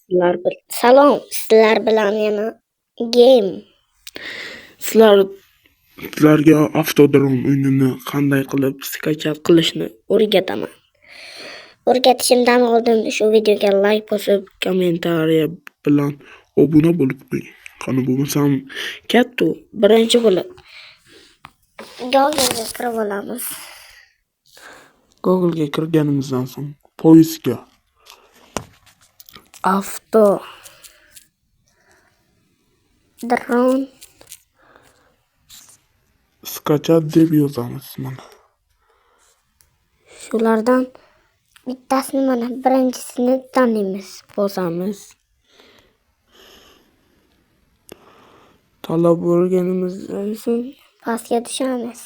Salom, sizlar bilan yana Game. Sizlarga Avtodrom o'yinini qanday qilib skachat qilishni o'rgataman. O'rgatishimdan oldin shu videoga like bosib, kommentariya bilan obuna bo'lib qo'ying. Qani bo'lmasam katta birinchi bo'lib Google'ga kirib olamiz. Google'ga kirganimizdan so'ng poiskga Avto Dron skachat deb yozamiz mana. Shulardan bittasini, mana birinchisini tanlaymiz, bosamiz. Tanlab bo'lganimizdan so'ng pastga tushamiz.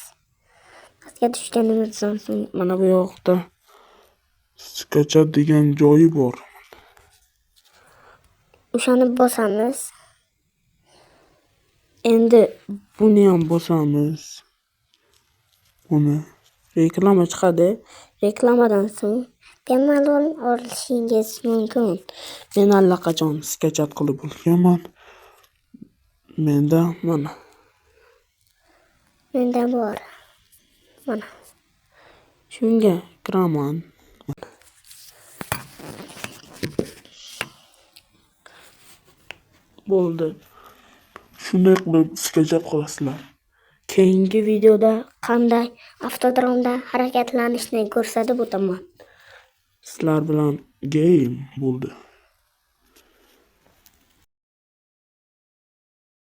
Pastga tushganimizdan so'ng mana bu yoqda skachat degan joyi bor. O'shani bosamiz. Endi buni ham bosamiz. Buni reklama chiqadi. Reklamadan so'ng bemalol olishingiz mumkin. Men allaqachon skachat qilib bo'lganman. Menda mana. Menda bor. Mana. Shunga kiraman. Bo'ldi. Shunday qilib skachat qilasizlar. Keyingi videoda qanday avtodromda harakatlanishni ko'rsatib o'taman. Sizlar bilan Game bo'ldi.